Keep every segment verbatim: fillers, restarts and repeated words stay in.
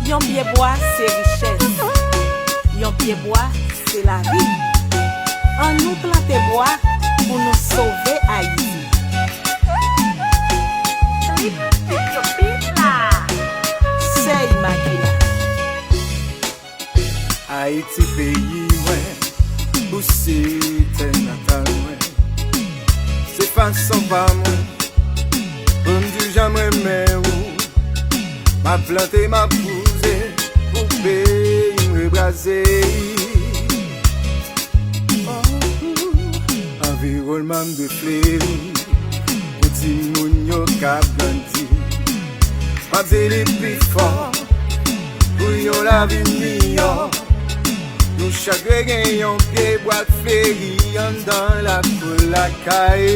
Yon pye bwa se richès. Yon pye bwa se lavi. Annou plante bwa pou nou sove Ayiti. Sèy Makila. Ayiti peyi mwen, ou se tè natal mwen. Se fason pa mwen pou m di jan m renmen ou. M ap plante, m ap wouze pou peyi m rebraze. Oh, anviwònman m dwe fleri pou timoun yo ka grandi. M ap di li pi fò pou yon lavi miyò. Nou chak dwe gen yon pye bwa k fleri anndan lakou lakay.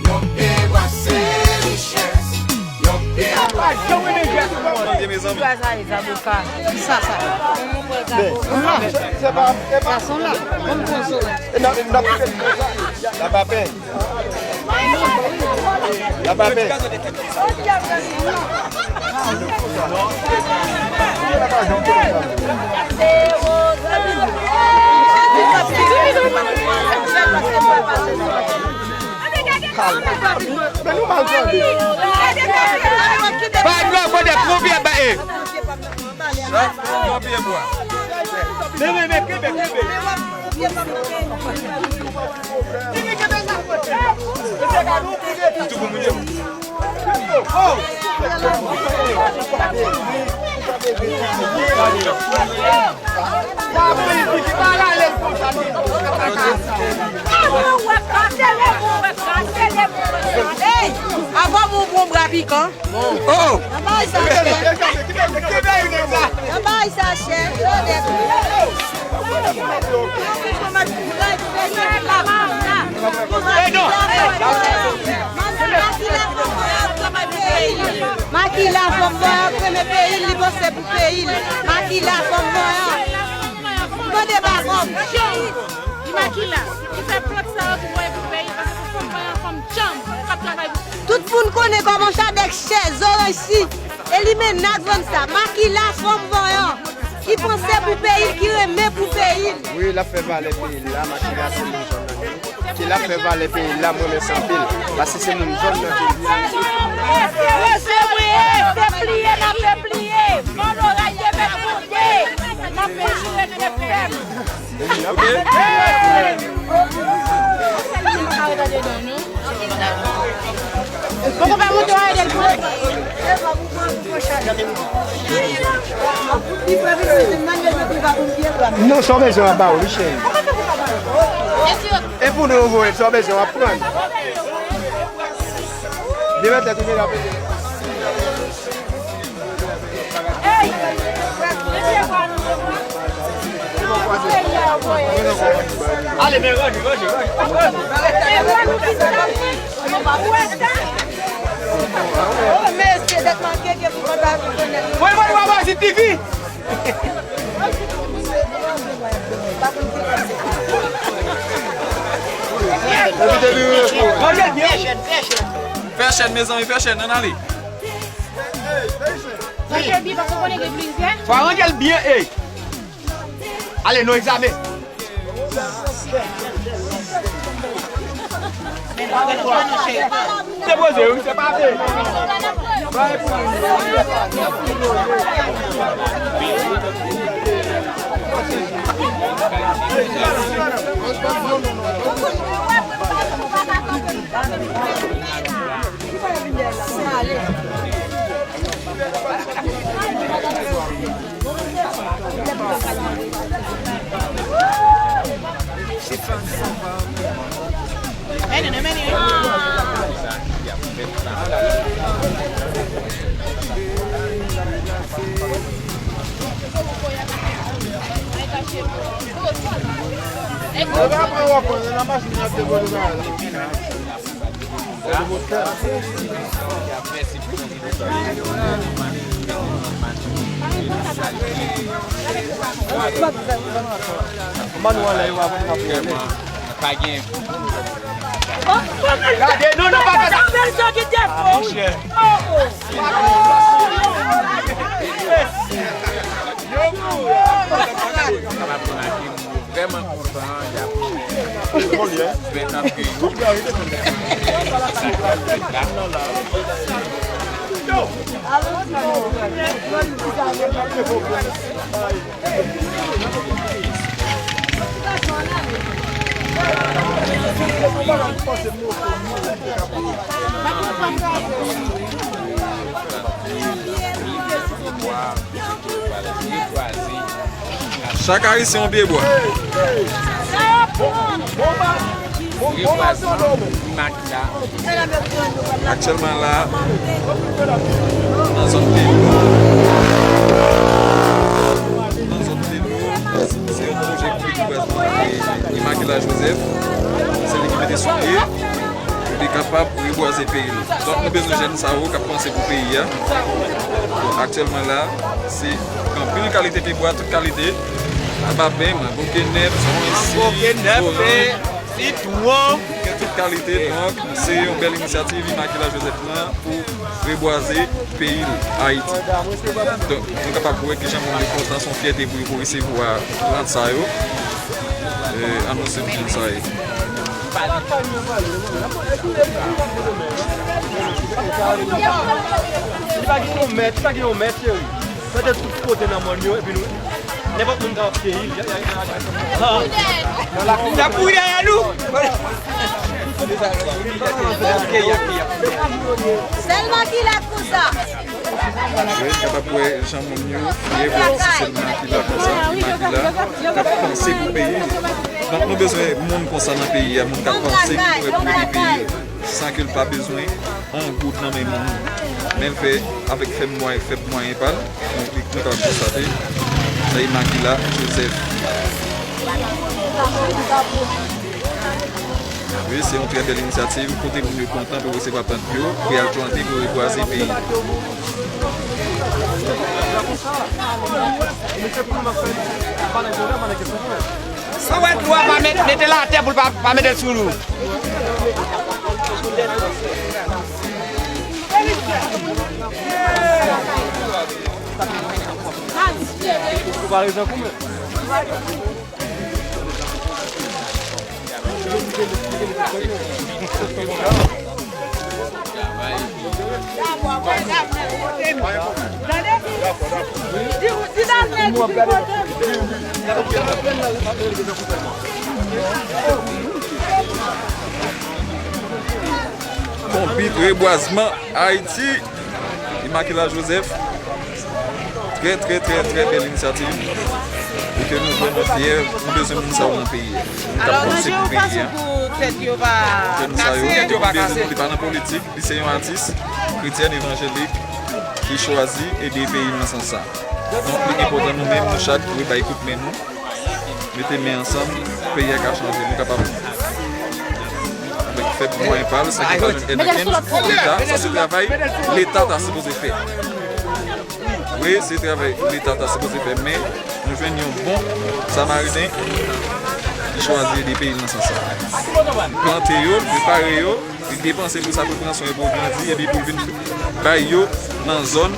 Yon pye bwa se richès. Yon pye bwa se richès. Sa, sa. Gason la, bon, bon, bon. N ap, n ap fè l konsa. N ap apèn. N ap apèn. Men nou mal tande. Pa dlo, kote pwopye ba e. Chak yon pye bwa. Men, men, men, kenbe, kenbe. Tou pou moun yo. Avan moun pran bra pikan. Oh! Nan bay sa, chèf. Nan bay sa, chèf. Makila fanm mwen an k renmen peyi l, li panse pou peyi l. Makila fanm mwen an. Mande pa fanm. Imakila, ki fè plòt sa yo ki voye pou peyi, paske se fanm mwen an, fanm djanm, k ap travay pou. Tout moun konnen kòman Chadèk chè, zoranj si, e li menak vann sa. Makila fanm vanyan, ki panse pou peyi l, ki renmen pou peyi l. Wi, l ap fè valè peyi l la, Makila se moun zòn nan. Ke l ap fè valè peyi l la, mwen renmen sa anpil. Paske se moun zòn nan ke li ye. Wè, se vre, se pliye n ap pliye. Mò loray te mèt monte. N ap peye sou rete fèm. Ok. Poko pa monte, w a ede l pou. Non, sa w bezwen w ap ba w, wi, cheri. E pou nou voye, sa w bezwen w ap pran. Demen tèt ou gen la pete. Ale, men ranje, ranje, ranje. Voye, voye, voye, voye, si tifi. Fè chèn, mezanmi, fè chèn, ann ale. Fè chèn byen, paske w konnen gen plizyè. Fò w ranje l byen, ey. Ale, nou egzamen. Depoze, wi, se pa vre. Pa gen. Gade, non, non, pa fè sa. Sa ki defo, wi. Oh, oh. Yo, vrèman kontan, y ap fè tanke yo. Chak Ayisyen yon pye bwa. Aktyèlman la, nan zòn Pelo, nan zòn Pelo, se yon pwojè pou rebwazman Immaculada Joseph, se li ki mete sou pye. Pou li kapab rebwaze peyi l. Donk, nou bezwen jèn sa yo k ap panse pou peyi a. Bon, aktyèlman la, se anpil kalite pyebwa, tout kalite. Abapen, mango kenèp, mango kenèp, sitwon, gen tout kalite. Donk, se yon bèl inisyativ Immaculada Joseph pran pou rebwaze peyi l, Ayiti. Donk, nou kapab wè kijan moun yo kontan, se yon fyète pou yo, pou resevwa plant sa yo. E, ann wè se pou sa ye. Li pa gen yon mèt, li pa gen yon mèt, cheri. Sa te tout kote nan mòn yo, epi nou, nenpòt moun ka ap keyi l. Y ap kouri dèyè nou. Sèlman ki la konsa. Wi, n kapab wè jan moun yo ye, wè si sèlman ki la konsa, ki la, ki la, k ap panse pou peyi l. Donk, nou bezwen moun konsa nan peyi a, moun k ap panse ki prè pou ede peyi l, san ke l pa bezwen yon goud nan men moun. Men l fè avèk fèb mwayen, fèb mwayen pa l, nou, nou kapab konstate, sa Immaculada Joseph. Wi, se yon trè bèl inisyativ, kote moun yo kontan pou resevwa plant yo, pou y al plante, pou rebwaze peyi. Sa w wè dlo a pa met, mete l atè pou l pa, pa mete l sou nou. Ou pa rezon koumen. Konbit rebwazman Ayiti, Immaculada Joseph. Trè, trè, trè, trè bèl inisyativ. E ke nou vrèman fyè, nou bezwen moun sa yo nan peyi a. Moun k ap panse pou peyi a. Jèn sa yo, nou bezwen moun ki pa nan politik, li se yon atis, kretyèn, evanjelik, ki chwazi ede peyi l nan sans sa. Donk, li enpòtan nou menm, nou chak, dwe bay kout men nou. Mete men ansanm, peyi a ka chanje, nou kapab. Avèk fèb mwayen pa l, sa ki pa jwenn èd ankenn, sa se Leta, sa se travay Leta ta sipoze fè. Wi, se travay Leta ta sipoze fè, men nou jwenn yon bon Samariten ki chwazi ede peyi l nan sans sa. Plante yo, prepare yo, li depanse pou sa, pou l pran swen yo, pou yo grandi, epi pou l vin bay yo nan zòn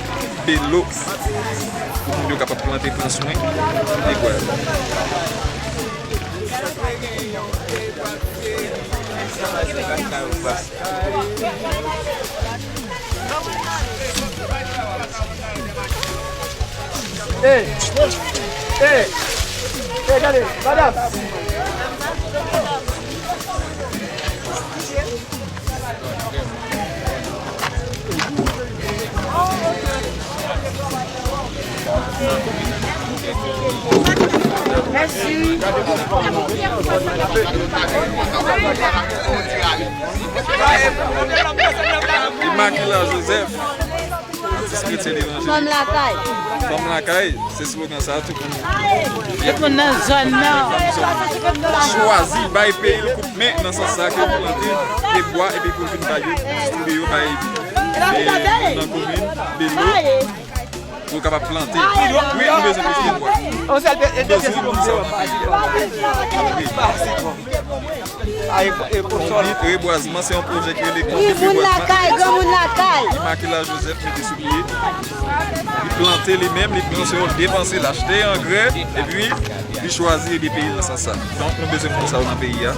Belo, pou moun yo kapab plante, pran swen pyebwa yo. Hey! Hey! Hey, gade, madanm! Mèsi. Immaculada Joseph, atis kretyen evanjelik. Fanm lakay. Fanm lakay, se slogan sa, tout moun. Tout moun nan zòn nan. Chwazi bay peyi l kout men nan sans sa ke l plante pyebwa epi pou l vin bay yo, distribiye yo bay, e, moun nan komin Belo. Pou yo kapab plante. Wi, nou bezwen plis pyebwa. Nou bezwen plis pyebwa. Konbit rebwazman se yon pwojè ki rele Konbit rebwazman. Imakila Joseph mete sou pye. Li plante li menm, li pran swen l, depanse, l achte angrè, epi li chwazi ede peyi l nan sans sa. Donk, nou bezwen moun sa yo nan peyi a.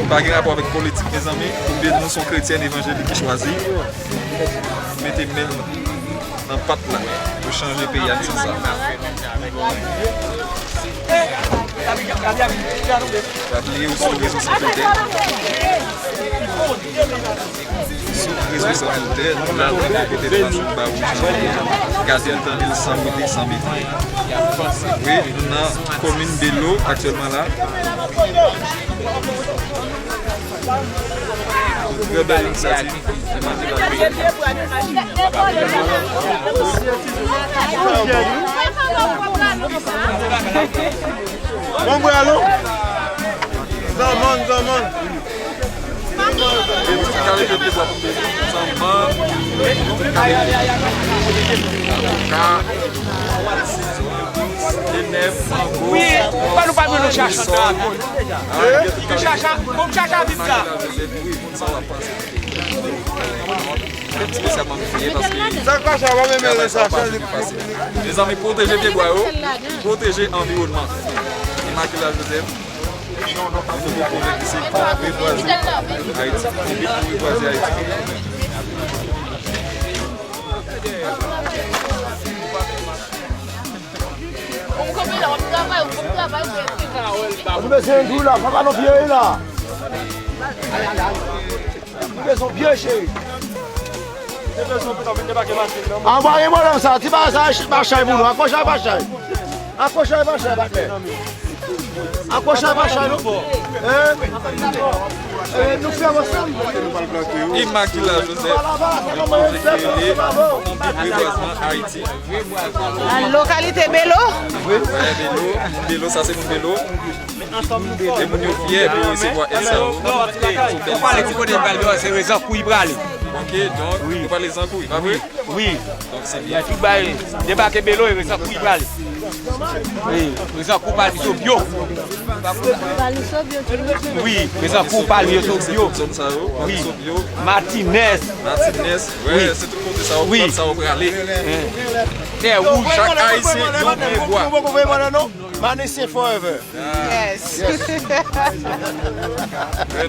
Pa gen rapò avèk politik, mezanmi. Konbit nou se yon kretyèn evanjelik ki chwazi mete men l nan pat la pou chanje peyi a nan sans sa. Pa bliye ou sou rezo Sanfiltè. Sou rezo Sanfiltè, nou la nou kote de fason ba ou jan gade l, tande l san wete, san mete. Wi, nou nan komin Belo aktyèlman la. Trè bèl inisyativ. Bon, bwè, alon. Zanmann, zanmann. Yon ti kalite de bwa pou zanmann. Yon ti kalite. Avoka. Genèf, mango. Wi, pa nou pa nou chacha. Chacha, bon chacha vit sa. Wi, moun sa w ap panse. Espesyalman m feye paske sa k pa chè, w ap renmen lè sa chè. Mezanmi, pwoteje pyebwa yo, pwoteje anviwònman. Imakila Joseph, nou poko konvenki se rebwaze Ayiti, konbit pou rebwaze Ayiti. Ou bezwen dou la, papa nan pye la. Ou bezwen pye, cheri. Anvoye mwen sa, ti bagay sa, pa chay pou nou. Akwoche pa chay. Akwoche pa chay, patnè. Akwoche pa chay, non. Hein? Eh, nou fè ansanm. Imakila Joseph, yon pwojè ki rele Konbit Rebwazman Ayiti. Lokalite Belo. Wi, Belo, Belo, sa se moun Belo. E moun yo fyè pou resevwa èd sa yo. Ou pale ki kote l prale, se Rezankou li prale. Ok, donk, nou prale Zankou, pa vre? Wi. Donk, se byen. Tout bay, debake Belo, e Rezankou li prale. Wi, Rezankou, Palmiso, Byo. Wi, Rezankou, Palmiso, Byo. Zòn sa yo, wi. Palmiso, Byo. Matinès. Matinès, wi, se tout kote sa yo, wi, sa yo prale. Tè Wouj. Chak Ayisyen, yon pye bwa. Manisyen forever. Yes. Red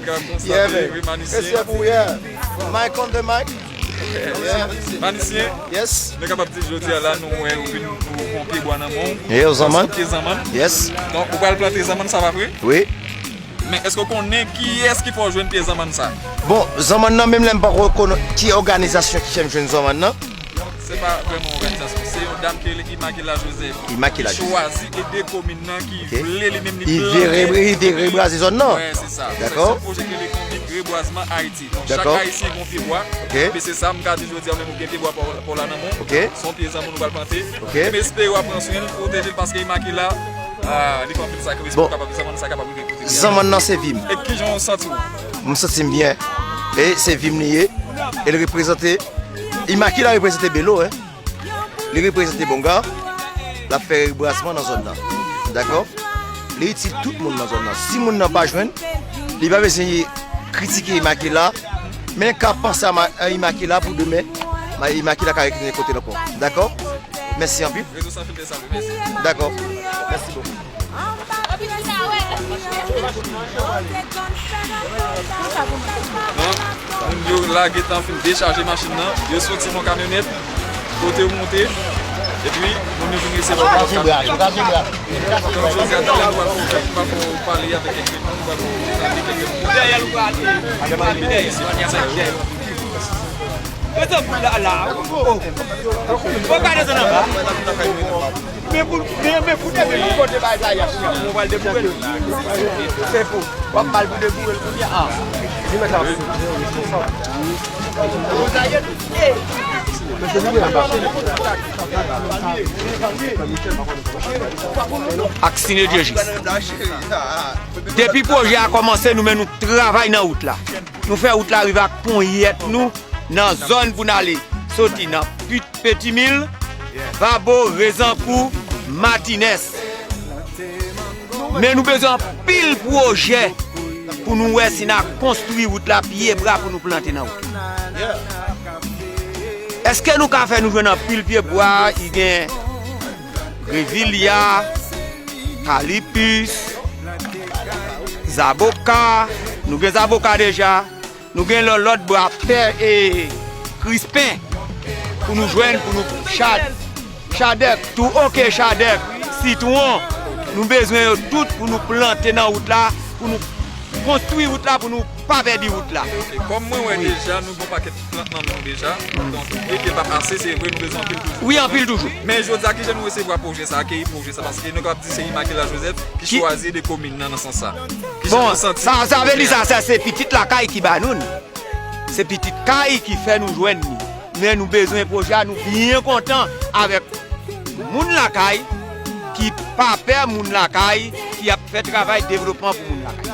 Cap konsa, yeah, man. Wi, Manisyen. Respect pou, yeah. Mic on the mic. Yeah. Manisyen. Yes. Nou kapab di jodi a la, nou wè ou vin, ou pran pye bwa nan men w. Yeah, zanmann. Pye zanmann. Yes. Donk, ou pral plante zanmann sa, pa vre? Wi. Men èske w konnen kiyès ki fè w jwenn pye zanmann sa? Bon, zanmann nan, menm lè m poko konnen ki òganizasyon ki fè m jwenn zanmann nan. Se pa vrèman òganizasyon. Se yon dam ki rele Imakila Joseph. Imakila Joseph. Ki chwazi ede komin nan, ki vle li menm li plante. Li vle re-, li vle rebwaze zòn nan. Wè, se sa. Dakò. Se yon pwojè ki rele Konbit Rebwazman Ayiti. Donk, chak Ayisyen gen yon pye bwa. Ok. Epi se sa m ka di jodi a, menm ou gen pye bwa pa w la nan men w. Ok. Se yon pye zanmann nou pral plante. Ok. M espere w ap pran swen l, pwoteje l, paske Imakila, ah, li fè anpil sakrifis pou kapab zanmann sa kapab rive kote li a. Zanmann nan se vi m. E kijan w santi w? M santi m byen. E se vi m li ye. E l reprezante Imakila reprezante Belo, en. Li reprezante Bonga. L ap fè rebwazman nan zòn nan. Dakò? Li itil tout moun nan zòn nan. Si moun nan pa jwenn, li pa bezwen kritike Imakila, men ka panse a ma-, a Imakila pou demen, ma-, Imakila ka retounen kote l ankò. Dakò? Mèsi anpil. Dakò. Mèsi bokou. Donk, moun yo la gentan fin dechaje machin nan, yo soti nan kamyonèt, kote yo monte, epi moun yo vin resevwa yo nan kamyonèt. Donk, jodi a, talè nou pral fè, nou pral fè yon pale avèk kèk moun, nou pral fè yon tande kèk moun. Dèyè l ou prale. Dèyè l. Prezan pou la, la. Oh. Bon, gade sa nan. Men pou, men, men pou depi pou kote bay la, y ap fè. Mwen pral deboure l. Se pou. W ap mal pou deboure l kounye a. Ah. Ak Sinedye Jis. Depi pwojè a kòmanse, nou men nou travay nan wout la. Nou fè wout la rive ak ponyèt nou nan zòn pou n ale. Soti nan Pit-, Petimil, Vabo, Rezankou, Matinès. Men nou bezwen anpil pwojè pou nou wè si n a konstwi wout la pye bwa pou nou plante nan wout la. Èske nou ka fè nou jwenn anpil pye bwa? I gen Revilya, Kalipis, Zaboka. Nou gen zaboka deja. Nou gen lòt, lòt bwa, pè e krispen pou nou jwenn, pou nou chad, chadèk, tou oke, chadèk, sitwon. Nou bezwen yo tout pou nou plante nan wout la, pou nou konstwi wout la, pou nou pa pèdi wout la. Ok, kòm mwen wè deja, nou gen yon pakèt plant nan men nou deja. Donk, epi l p ap ase, se vre, nou bezwen anpil toujou. Wi, anpil toujou. Men jodi a, kijan nou resevwa pwojè sa, akeyi pwojè sa, paske nou kapab di se Immaculée Joseph ki chwazi de komin nan, nan sans sa. Kijan nou santi? Bon, sa, sa vle di sa, sa se pitit lakay ki ba nou l. Se pitit kay ki fè nou jwenn li. Men nou bezwen pwojè a, nou byen kontan avèk moun lakay ki pa pè moun lakay, ki ap fè travay devlopman pou moun lakay.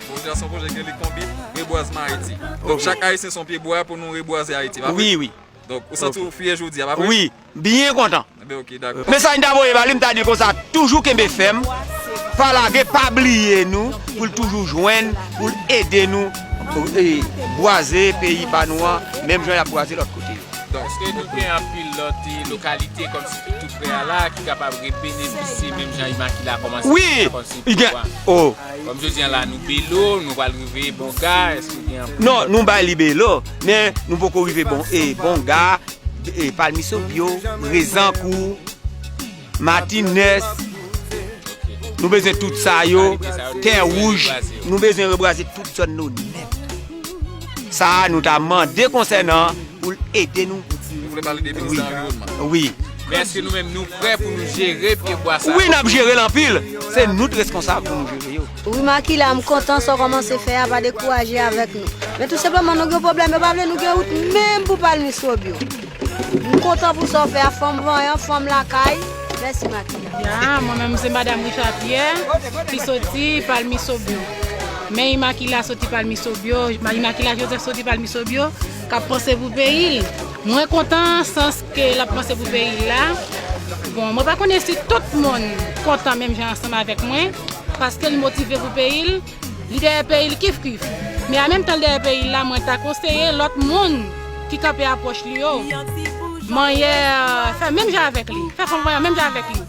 Pwojè a se yon pwojè ke li konbit rebwazman Ayiti. Donk, chak Ayisyen se yon pye bwa pou nou rebwaze Ayiti, pa vre? Wi, wi. Donk, ou santi w fyè jodi a, pa vre? Wi, byen kontan. Enben, ok, dakò. Mesaj m ta voye ba li, m ta di l konsa, toujou kenbe fèm, pa lage, pa bliye nou, pou l toujou jwenn, pou l ede nou, e, bwaze peyi pa nou an, menm jan y ap bwaze lòt kote yo. Èske nou gen anpil lòt, e, lokalite kòmsi ki tou prè a la, ki kapab rebenefisye menm jan Immaculée a kòmanse, wi, kòmsi i gen, oh. Kòm jodi a la, nou Belo, nou pral rive Bonga, èske gen anpil lòt? Non, nou bay li Belo, men nou poko rive bon, e, Bonga, e, Palmisopyo, Rezankou, Matinès. Nou bezwen tout sa yo, Tè Wouj, nou bezwen rebwaze tout zòn nou nèt. Sa a, nou ta mande konsènan pou l ede nou. Ou vle pale de minis anviwònman? Wi. Men èske nou menm nou prè pou nou jere pye bwa sa yo? Wi, n ap jere l anpil. Se nou k reskonsab pou nou jere yo. Wi, Makila, m kontan sa w kòmanse fè a, pa dekouraje avèk nou. Men tou senpleman, nou gen pwoblèm, yo pa vle nou gen wout menm pou Palmisopyo. M kontan pou sa w fè a, fanm vanyan, fanm lakay. Mèsi, Makila. Ya, mwen menm se Madanm Richard Pierre, ki soti Palmisopyo. Men Immaculée soti Palmisopyo, Immaculée Joseph soti Palmisopyo, k ap panse pou peyi l. Mwen kontan sans ke l ap panse pou peyi l la. Bon, mwen pa konnen si tout moun kontan menm jan ansanm avèk mwen, paske l motive pou peyi l, li dèyè peyi l kif kif. Men an menm tan l dèyè peyi l la, mwen ta konseye lòt moun ki kanpe apwòch li yo, manyè, fè menm jan avèk li, fè fanm vanyan menm jan avèk li.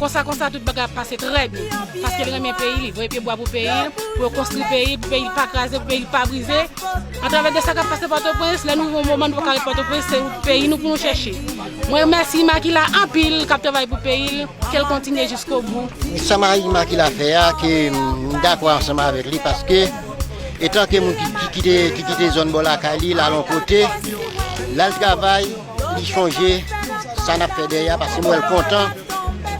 Konsa, konsa, tout bagay ap pase trè byen. Paske l renmen peyi li, voye pye bwa pou peyi l, pou yo konstwi peyi, pou peyi l pa kraze, pou peyi l pa brize. Atravè de sa k ap pase Pòtoprens, lè nou rive yon moman nou pa ka ret Pòtoprens, se wout peyi nou pou nou chèche. Mwen remèsye Immaculée anpil k ap travay pou peyi l, ke l kontinye jiskobou. Sa Immaculée fè a, ke m dakò ansanm avèk li, paske etanke moun ki, ki kite, ki kite zòn bò lakay li, l al yon kote, l al travay, li chonje sa n ap fè dèyè a, paske m wè l kontan.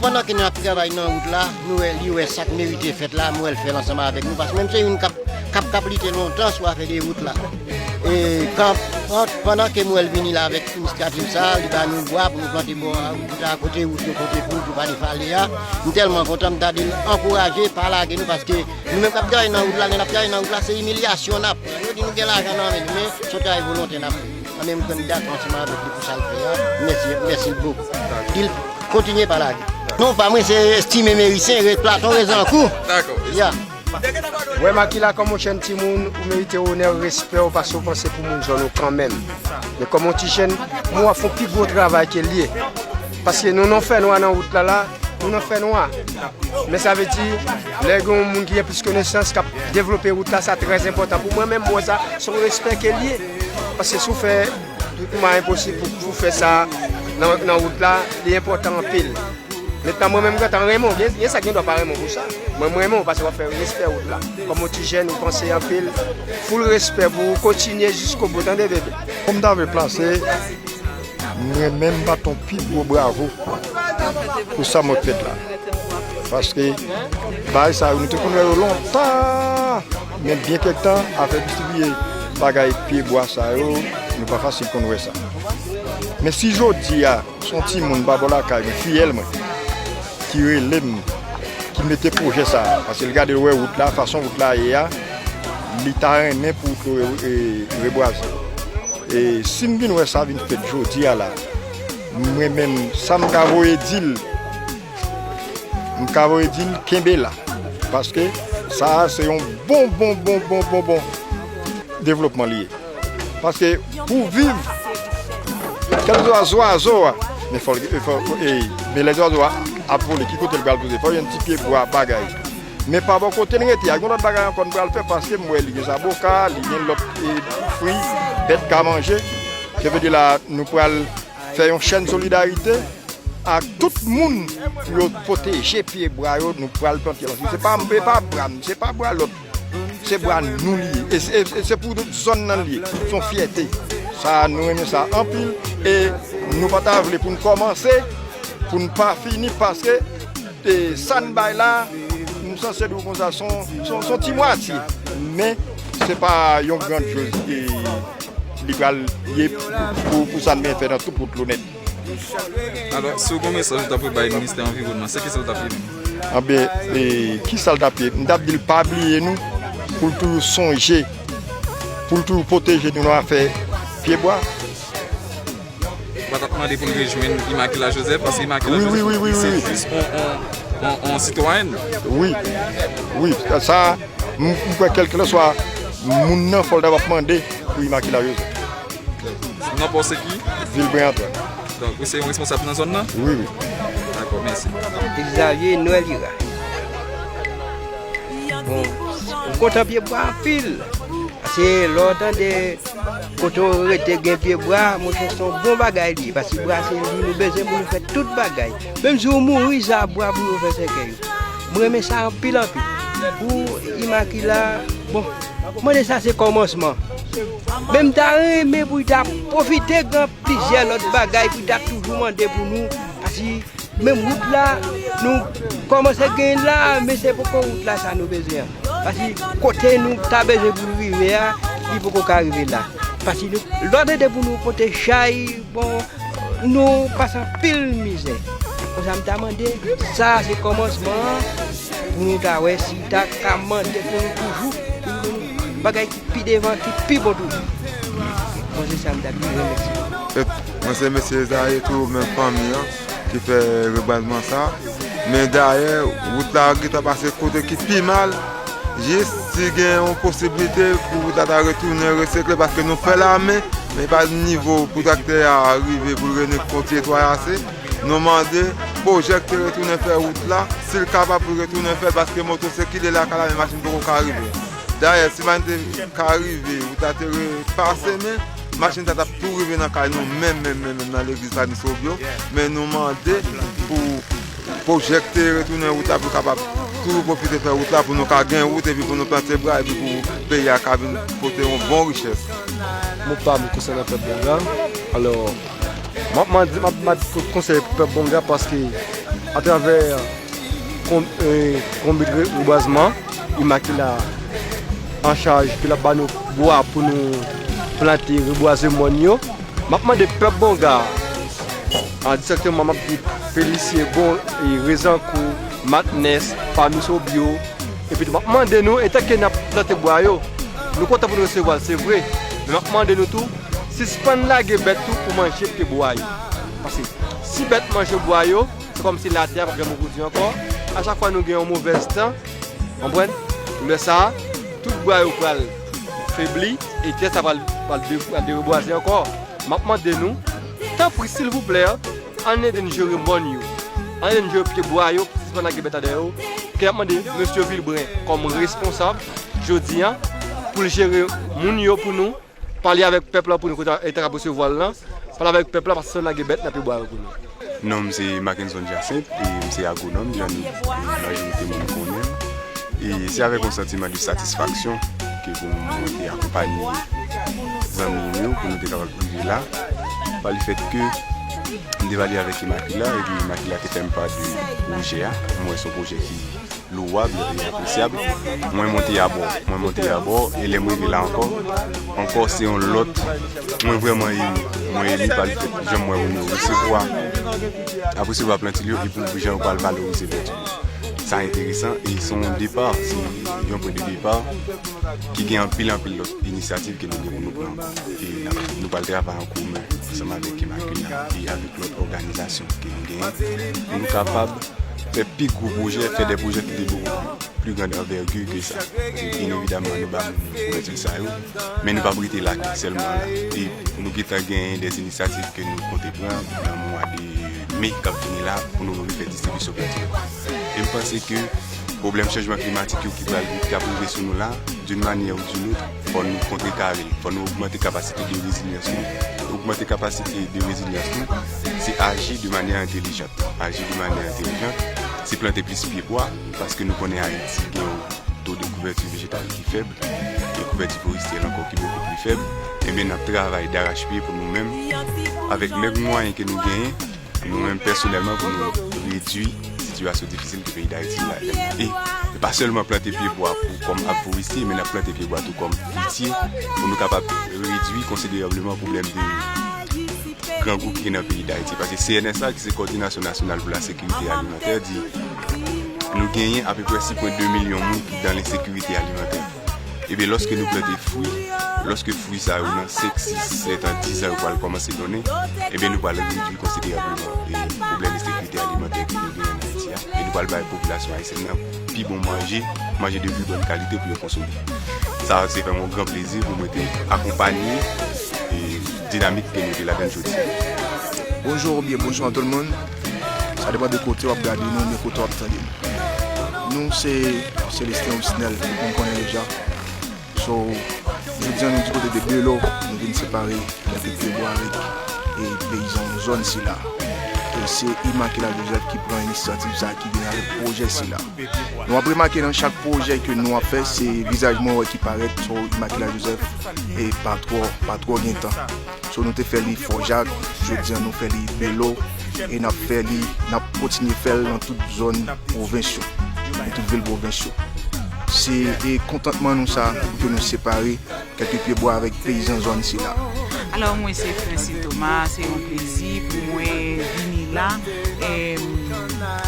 Pandan ke n ap travay nan wout la, nou wè, li wè sa k merite fèt la, m wè l fè l ansanm avèk nou, paske menm se youn k ap, k ap, k ap lite lontan sou afè de wout la. E kan, pan-, pandan ke m wè l vini la avèk inisyativ sa, li ba nou bwa pou nou plante bò a, wout la, kote wout yo, kote pou, pou pa defale a. M tèlman kontan, m ta di l ankouraje, pa lage nou, paske nou menm k ap travay nan wout la, lè n ap travay nan wout la, se imilyasyon n ap pran. Yo di nou gen lajan nan men nou, men se yon travay volonte n ap fè. Mwen menm, m dakò ansanm avèk li pou sa l fè a. Mèsi, mèsi bokou. Di l kontinye pa lage. Non pa mwen, se Estime Merisyen, Re-, Platon Rezankou. Dakò. Ya. Wè, Makila, kòm yon jèn timoun, ou merite onè, respè w, paske w panse pou moun zòn ou kanmenm. Men kòm yon ti jèn, mwen wè w ap fè yon pi gwo travay ke l ye. Paske nou nan fènwa nan wout la la, nou nan fènwa. Men sa vle di, lè gen yon moun ki gen plis konesans k ap devlope wout la, sa trè enpòtan. Pou mwen menm, mwen wè sa se yon respè ke l ye. Paske si w fè tout mwayen posib pou, pou w fè sa nan, nan wout la, li enpòtan anpil. Mentnan, mwen menm, gentan renmen w, gen, gen sa k gen dwa pa renmen w pou sa. Mwen, mwen renmen w paske w ap fè respè wout la. Kòm yon ti jèn, ou panse anpil. Full respè pou ou, kontinye jiskobou, tande, bebe. Kòm m ta vle plase, mwen menm, m pa t yon pi gwo bravo pou sa mwen fèt la. Paske bagay sa yo, nou te konn wè yo lontan, men byen kèk tan, afè distribiye bagay pye bwa sa yo, nou pa fasil konn wè sa. Men si jodi a, se yon timoun pa bò lakay mwen, fiyèl mwen, ki rele m, ki mete pwojè sa a, paske l gade, l wè wout la, fason wout la ye a, li ta renmen pou wout yo re-, e, rebwaze. E si m vin wè sa vin fèt jodi a la, Mwen menm, sa m ka voye di l, m ka voye di l kenbe la. Paske sa a se yon bon, bon, bon, bon, bon, bon devlopman li ye. Paske pou viv, kèlkeswa zwazo a, men fò, fò, e, men lè zwazo a ap vole, ki kote l pral poze? Fò yon ti pye bwa bagay. Men pa bò kote l rete a, gen lòt bagay ankò n pral fè, paske m wè li gen zaboka, li gen lòt, e, fwi, bèt ka manje. Se vle di la, nou pral fè yon chèn solidarite ak tout moun pou yo pwoteje pye bwa yo, nou pral plante. Paske se pa, se pa bwa m, se pa bwa lòt, se bwa nou li ye. E se, e se pou zòn nan li ye. Se yon fyète. Sa, nou renmen sa anpil. E nou pa ta vle pou n kòmanse, pou n pa fini, paske e sa n bay la, m sanse di w konsa, se yon, se yon, se yon ti mwatye. Men, se pa yon grandyòz, e, li pral ye pou, pou sa n gen fè nan tout wout Lonèt. Alò, si w gen yon mesaj ou ta pou bay Ministè Anviwònman, se kisa l t ap ye menm? Anben, e, kisa l t ap ye? M t ap di l pa bliye nou, pou l toujou sonje, pou l toujou pwoteje nou nan afè pye bwa. Mwen t ap mande pou n rejwenn Imakila Joseph, paske Imakila Joseph, wi, wi, wi, wi, se jis on, on, on, on sitwayèn. Wi, wi, sa, m, m kwè kèlkeswa moun nan, fò l ta p ap mande pou Imakila Joseph. Non pa w se ki? Vilbren Antoine. Donk, ou se yon responsab nan zòn nan? Wi, wi. Dakò, mèsi. Xavier Noël Ira. Bon, m kontan pye bwa anpil. Paske lè w tande kote w rete gen pye bwa, monchè, se yon bon bagay li ye. Paske bwa se li nou bezwen pou nou fè tout bagay. Menm si w mouri, sa bwa pou yo fè sèkèy ou. M renmen sa anpil, anpil. Pou Imakila, bon, mande sa se kòmansman. Men m ta renmen pou l ta pwofite gen plizyè lòt bagay pou l ta toujou mande pou nou. Paske menm wout la, nou kòmanse gen la, men se poko wout la sa nou bezwen an. Paske kote nou ta bezwen pou nou rive a, li poko ka rive la. Paske nou, lè w tande pou nou pote chay, bon, nou pase anpil mizè. Konsa m ta mande, sa se kòmansman an, pou nou ta wè si ta ka mande pou nou toujou, pou nou bagay ki pi devan, ki pi bon toujou. Bon, se sa m ta di, remèsye. Mwen se mesye Zaye tou, menm fanmi an, ki fè rebwazman sa. Men dayè, wout la gentan pase kote ki pi mal. Jis si gen yon posiblite pou wout la ta retounen resikle, paske nou fè l a men, men pa nivo pou traktè a rive pou l rene kontinye twayase. Nou mande pwojèktè retounen fè wout la. Si l kapab pou l retounen fè, paske moto sikile lakay la, men machin poko ka rive. Dayè, si machin te ka rive, wout la te repase, men machin sa t ap tou rive nan kay nou, menm, menm, menm, menm nan legliz Pami Sobyo. Men nou mande pou pwojèktè retounen wout la pou kapab toujou pwofite fè wout la, pou nou ka gen wout epi pou nou plante bwa epi pou peyi a ka vin pote yon bon richès. Mo pa m konsènan pèp Bonga. Alò, m ap mande, m ap, m ap konsèy pèp Bonga paske atravè kon-, e, konbit re-, rebwazman, Imakila an chaj, ke l ap ba nou bwa pou nou plante, rebwaze mòn yo. M ap mande pèp Bonga, a, dirèkteman, m ap di Pelisye, bon, e, Rezankou, Matnès, Pami Sobyo, epi tou, m ap mande nou, etanke n ap plante bwa yo, nou kontan pou nou resevwa l, se vre, men m ap mande nou tou, sispann lage bèt tou pou manje pye bwa yo. Paske si bèt manje bwa yo, se kòmsi latè a p ap janm reproduit ankò. A chak fwa nou gen yon movèz tan, konprann, lè sa a, tout bwa yo pral febli e tè sa pral, pral de-, pral derebwaze ankò. M ap mande nou, tanpri, silvouplè, ann ede n jere mòn yo. Ann ede n jere pye bwa yo, sispann lage bèt anndan yo. Ke n ap mande mesye Vilbren kòm responsab jodi a pou l jere moun yo pou nou. Pale avèk pèp la pou nou, kote eta k ap resevwa l lan. Pale avèk pèp la, paske se lage bèt nan pye bwa yo pou nou. Non m se Mackenson Jacinthe, e m se agwonòm, jan nou, e, majorite moun konnen m. E se avèk yon santiman de satisfaksyon ke pou mwen te akonpanye zanmi m yo, pou nou te kapab rive la. Pa le fèt ke m te pale avèk Imakila, epi Imakila te fè m pa de pwojè a. Mwen, se yon pwojè ki lowab e apresyab. Mwen monte abò, mwen monte abò, e lè m rive la ankò, ankò se yon lòt, mwen vrèman emi, mwen emi pa le fèt jan m wè moun yo resevwa, ap resevwa plantil yo, epi jan yo pral valorize bèt yo. Sa enteresan e se yon depa, se yon pwen de depa ki gen anpil, anpil lòt inisyativ ke nou gen pou nou pran. E n ap, nou pral travay an komen ansanm avèk Immaculée e avèk lòt òganizasyon ke nou genyen pou nou kapab fè pi gwo pwojè, fè de pwojè ki de bokou pli grand anvègi ke sa. Paske byen evidamman nou ba moun kouvèti sa yo, men nou p ap rete la sèlman la. E nou gentan genyen de inisyativ ke nou konte pran nan mwa de me k ap vini la pou nou refè distribisyon planti yo. E m panse ke pwoblèm chanjman klimatik yo ki pral, ki ap rive sou nou la, d'une manière ou d'une autre, fò nou kontrekare l, fò nou ogmante kapasite de rezilyans nou. Ogmante kapasite de rezilyans nou, se aji de manyè entelijant. Aji de manyè entelijant, se plante plis pye bwa, paske nou konnen Ayiti gen yon to de kouvèti vejetal ki fèb, e kouvèti foristyèl ankò ki bokou pli fèb. Ebyen, n ap travay darachpye pou nou menm, avèk mèg mwayen ke nou genyen, nou menm pèsonèlman, pou nou redui sitiyasyon difisil ke peyi Dayiti ladan. E pa sèlman plante pye bwa pou, kòm arbre forestier, men n ap plante pye bwa tou kòm pitye, pou nou kapab redui konsiderableman pwoblèm de grangou ki gen nan peyi Dayiti. Paske C N S A, ki se Kòdinasyon Nasyonal pou la Sekirite Alimantè, di nou genyen apeprè sis pwen de milyon moun ki dan lensekirite alimantè. Ebyen, lòske nou plante fwi, lòske fwi sa yo nan senk, sis, sèt an, diz an, yo pral kòmanse donnen, ebyen, nou pral redui konsiderableman, e, pwoblèm ensekirite alimantè ke nou genyen an Ayiti a. E nou pral bay popilasyon ayisyèn nan pi bon manje, manje de pi bòn kalite pou yo konsome. Sa, se fè m yon gran plezi pou mwen te akonpanye, e, dinamik ke nou te ladan l jodi a. Bonjou oubyen bonjwa tout moun. Sa depann de kote w ap gade nou, oubyen kote w ap tande nou. Nou se Célestin Osnel, tout moun konnen deja. So, jodi a nou di kote de Belo, nou vin separe kèk pye bwa avèk, e, peyizan zòn sila. E se Immaculée Joseph ki pran inisyativ sa, ki vin avèk pwojè sila. Nou ap remake nan chak pwojè ke nou ap fè, se vizaj mwen wè ki parèt, so Immaculée Joseph, e pa twò, pa twò gen tan. So nou te fè li Fò Jak, jodi a nou fè li Belo, e n ap fè li, n ap kontinye fè l nan tout zòn pwovens yo, nan tout vil pwovens yo. Se, e, kontantman nou sa, pou ke nou separe kèk pye bwa avèk peyizan zòn sila. Alò, mwen se Francine Thomas, se yon plezi pou mwen vini la. Em,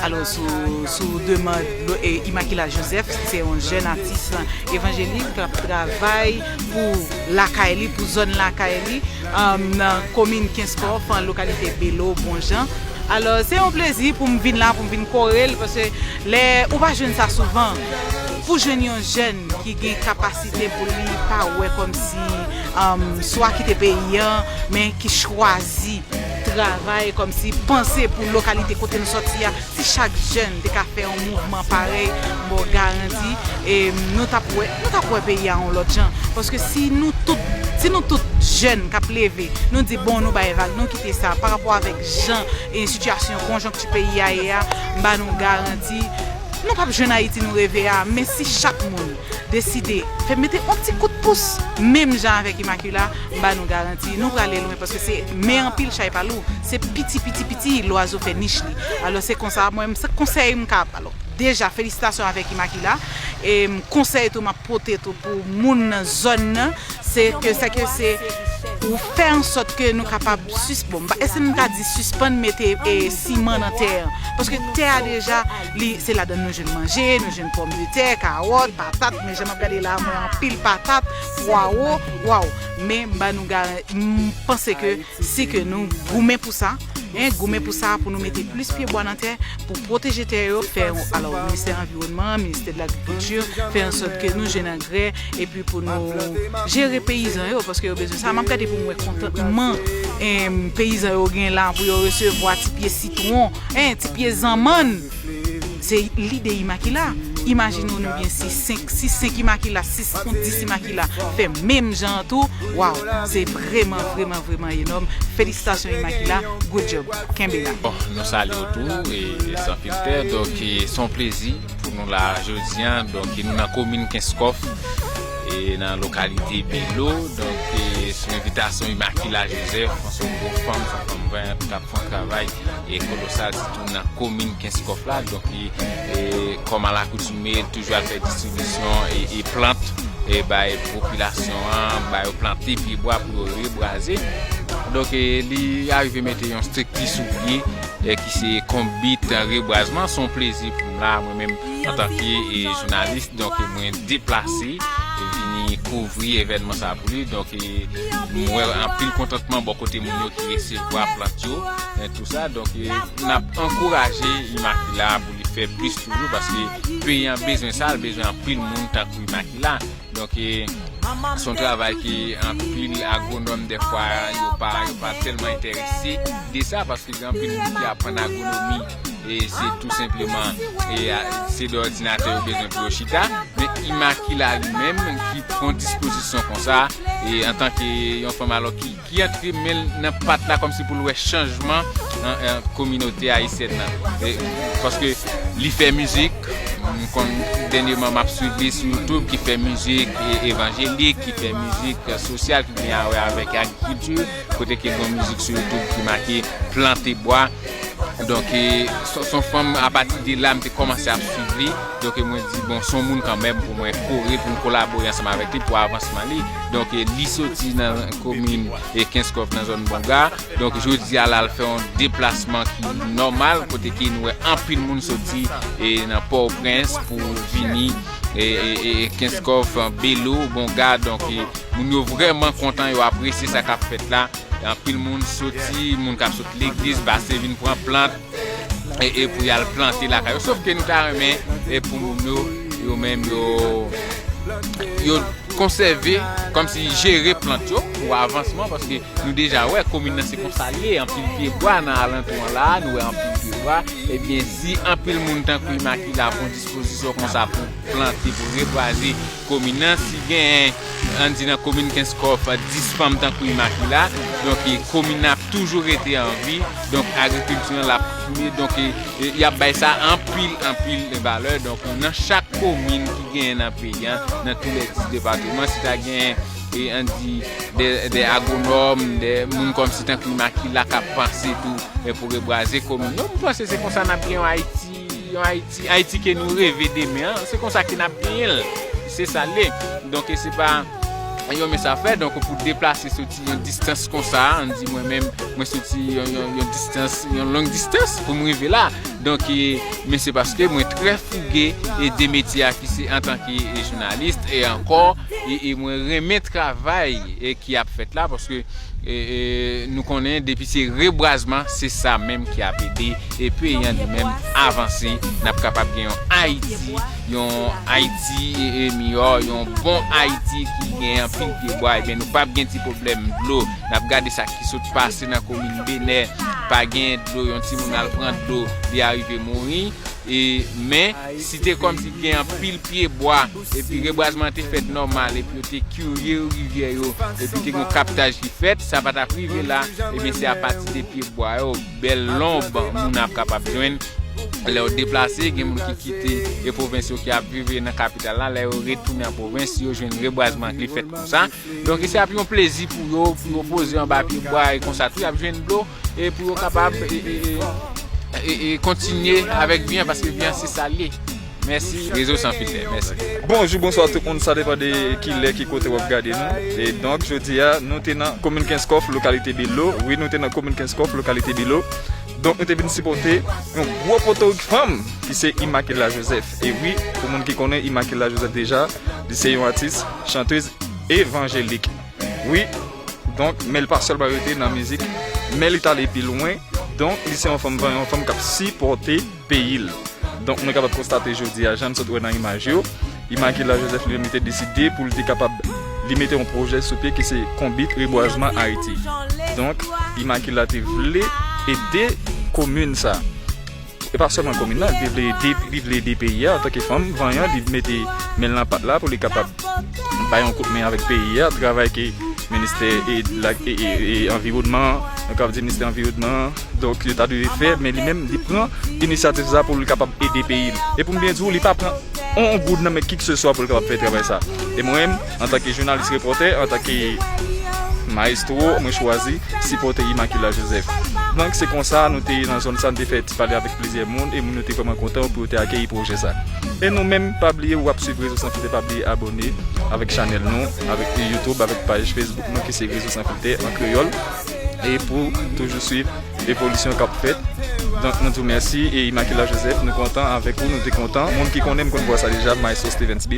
alò, sou, sou demann lo-, e, Immaculée Joseph, se yon jèn atis evanjelik k ap travay pou lakay li, pou zòn lakay li, em, nan komin Kenskòf, an lokalite Belo, Bonjan. Alò, se yon plezi pou m vin la, pou m vin kore l, paske lè ou pa jwenn sa souvan, pou jwenn yon jèn ki gen kapasite pou li pa wè kòmsi, em, swa kite peyi an, men ki chwazi travay kòmsi panse pou lokalite kote l sòti a. Si chak jèn te ka fè yon mouvman parèy, m ba w garanti, e, nou t ap wè, nou t ap wè peyi a yon lòt jan. Paske si nou tout, si nou tout jèn k ap leve, nou di, "Bon, nou bay vag, nou kite sa," pa rapò avèk jan e sitiyasyon konjonkti peyi a ye a, m ba nou garanti, nou p ap jwenn Ayiti nou reve a. Men si chak moun deside fè mete yon ti kout pous, menm jan avèk Immaculée, m ba nou garanti, nou prale lwen, paske se men anpil chay pa lou, se piti, piti, piti, lwazo fè nich li. Alò, se konsa, mwen, se konsèy m ka, alò, deja, felisitasyon avèk Immaculée, e m konsèy tou, m ap pote tou pou moun nan zòn nan, se ke, se ke se pou fè an sòt ke nou kapab sis-, bon, m pa, èske m ka di sispann mete, e, siman nan tè an? Paske tè a deja, li, se ladan nou jwenn manje, nou jwenn pòmdetè, kawòt, patat, men jan m ap gade la, mwen anpil patat, pwawo, waw. Men m ba nou garan-, m panse ke si ke nou goumen pou sa, en, goumen pou sa, pou nou mete plis pye bwa nan tè, pou pwoteje tè yo, fè, alò, Ministè Anviwònman, Ministè de Lagrikilti, fè an sòt ke nou jwenn angrè, epi pou nou jere peyizan yo, paske yo bezwen sa. M ap gade pou m wè kontantman, em, peyizan yo gen la, pou yo resevwa ti pye sitwon, en, ti pye zanmann. Se lide Immaculée. Imajine w, nou gen si senk, si senk Immaculée, sis kont dis Immaculée fè menm jan an tou, waw, se vrèman, vrèman, vrèman enòm. Felisitasyon Immaculée, good job. Kenbe la. Bon, nou salye w tou, e, San Filtè. Donk, e, se yon plezi pou nou la jodi a. Donk, e, nou nan komin Kenskòf, e, nan lokalite Belo. Donk, e, sou envitasyon Immaculée Joseph, se yon gwo fanm, se yon fanm vayan k ap fè yon travay, e, kolosal, sitou nan komin Kenskòf la. Donk, li, e, kòm alakoutime, li toujou al fè distribisyon, e, e plant, e, bay popilasyon an, ba yo plante pye bwa pou yo rebwaze. Donk, e, li arive mete yon estrikti sou pye, e, ki se konbit rebwazman. Se yon plezi pou m la, mwen menm, antanke, e, jounalis, donk, mwen deplase, e, vini kouvri evènman sa pou li. Donk, e, mwen wè anpil kontantman bò kote moun yo ki resevwa plant yo, e, tou sa. Donk, e, n ap ankouraje Imakila pou li fè plis toujou, paske peyi an bezwen sa, l bezwen anpil moun tankou Imakila. Donk, e, se yon travay ke anpil agwonòm, dèfwa, yo pa, yo pa tèlman enterese de sa, paske gen anpil moun ki aprann agwonomi, e se tou senpleman, e, a, se de òdinatè yo bezwen pou yo chita. Men Imakila li menm ki pran dispozisyon konsa, e antanke yon fanm alò ki, ki antre men l nan pat la kòmsi pou l wè chanjman nan, nan kominote ayisyèn nan. E, paske li fè mizik, m konn dènyèman m ap swiv li sou YouTube, ki fè mizik, e, evanjelik, ki fè mizik, e, sosyal, ki gen a wè avèk agrikilti, kote ke gen yon mizik sou YouTube ki make plante bwa. Donk, e, se, se yon fanm, apati de la, m te kòmanse ap swiv li. Donk, e, mwen di, bon, se yon moun kanmenm pou mwen kore, pou m kolabore ansanm avèk li, pou avansman li. Donk, e, li soti nan komin, e, Kenskòf, nan zòn Bonga. Donk, jodi a la, l fè yon deplasman ki nòmal, kote ke nou wè anpil moun soti, e, nan Pòtoprens pou vini, e, e, e, Kenskòf, Bèlo, Bonga. Donk, e, moun yo vrèman kontan, yo apresye sa k ap fèt la. Anpil moun soti, moun k ap sot legliz, pase vin pran plant, e, e pou y al plante lakay yo. Sof ke nou ta renmen, e pou moun yo, yo menm, yo, yo konsève, kòmsi jere plant yo pou avansman, paske nou deja wè, komin nan se konsa l ye, anpil pye bwa nan alantou an la, nou wè anpil pye bwa. Ebyen, si anpil moun tankou Imakila pran dispozisyon konsa pou plante, pou rebwaze komin nan, si gen, ann di nan komin Kenskòf, dis fanm tankou Imakila, donk, e, komin nan ap toujou rete an vi, donk, agrikilti an l ap, donk, e, e, y ap bay sa anpil, anpil valè. Donk, nan chak komin ki genyen nan peyi an, nan tou lè dis depatman, si ta genyen, e, ann di, de, de agwonòm, de moun kòmsi tankou Imakila k ap panse tou, e, pou rebwaze komin yo, m panse se konsa n ap gen yon Ayiti, yon Ayiti, Ayiti ke nou reve demen an, se konsa ke n ap genyen l. Se sa l ye. Donk, e se pa yon mens afè. Donk, pou deplase soti yon distans konsa, ann di mwen menm, mwen soti yon, yon, yon distans, yon long distans pou m rive la. Donk, e, men se paske mwen trè fouge e de metye a ki se antanke, e, jounalis e ankò, e, e mwen renmen travay, e, ki ap fèt la, paske, e, e, nou konnen depi se rebwazman, se sa menm ki ap ede, e, peyi an li menm avanse, n ap kapab gen yon Ayiti, yon Ayiti, e, e, miyò, yon bon Ayiti ki gen anpil pye bwa, ebyen nou p ap gen ti pwoblèm dlo. N ap gade sa ki sot pase nan komin Benè, pa gen dlo, yon timoun al pran dlo, li arive mouri. E, men, si te kòmsi gen anpil pye bwa, epi rebwazman te fèt nòmal, epi yo te kirye rivyè yo, epi te gen kaptaj ki fèt, sa pa t ap rive la, ebyen se apati de pye bwa yo, bèl lonb moun ap kapab jwenn. Lè yo deplase, gen moun ki kite e pwovens yo ki ap viv nan kapital la, lè yo retounen an pwovens, yo jwenn rebwazman ki fèt konsa. Donk, se ap yon plezi pou yo, pou yo poze anba pye bwa e konsa tou, y ap jwenn dlo e pou yo kapab e, e, e, e, e kontinye avèk vi an, paske vi an se sa l ye. Mèsi, Rezo San Filtè. Mèsi. Bonjou, bonswa tout moun, sa depann de ki lè, ki kote w ap gade nou. E donk, jodi a, nou te nan komin Kenskòf, lokalite Bèlo. Wi, nou te nan komin Kenskòf, lokalite Bèlo. Donk, nou te vin sipòte yon gwo potorik fanm ki se Imakila Joseph. E wi, pou moun ki konnen Imakila Joseph deja, li se yon atis, chantèz evanjelik. Wi, donk, men l pa sèlman rete nan mizik, men li t ale pi lwen. Donk, li se yon fanm vanyan, yon fanm k ap sipòte peyi l. Donk, nou kapab konstate jodi a, jan n sot wè nan imaj yo, Imakila Joseph li menm li te deside pou l te kapab, li mete yon pwojè sou pye ki se Konbit Rebwazman Ayiti. Donk, Imakila te vle ede komin sa. E pa sèlman komin nan, li te vle ede, li vle ede peyi a antanke fanm vanyan, li mete men l nan pat la pou li kapab bay yon kout men avèk peyi a, travay ke ministè e, la, e, e, e anviwònman, nou kapab di ministè anviwònman, donk yo ta dwe fè, men li menm, li pran inisyativ sa pou li kapab ede peyi l. E pou m byen di w, li pa pran yon goud nan men kikseswa pou l kapab fè travay sa. E mwen menm, antanke jounalis repòtè, antanke mayestwo, mwen chwazi sipòte Imakila Joseph. Donk, se konsa nou te nan zòn sa, nou te fè ti pale avèk plizyè moun, e moun yo te vrèman kontan pou yo te akeyi pwojè sa. E nou menm, pa bliye, w ap swiv Rezo San Filtè, pa bliye abòne avèk chanèl nou, avèk YouTube, avèk paj Facebook nou, ki se Rezo San Filtè an kreyòl. E pou toujou swiv evolisyon k ap fèt Donk, nou di w mèsi. E Immaculée Joseph, nou kontan avèk ou, nou te kontan. Moun ki konnen m konn vwa sa deja, Maestro Steven Smith.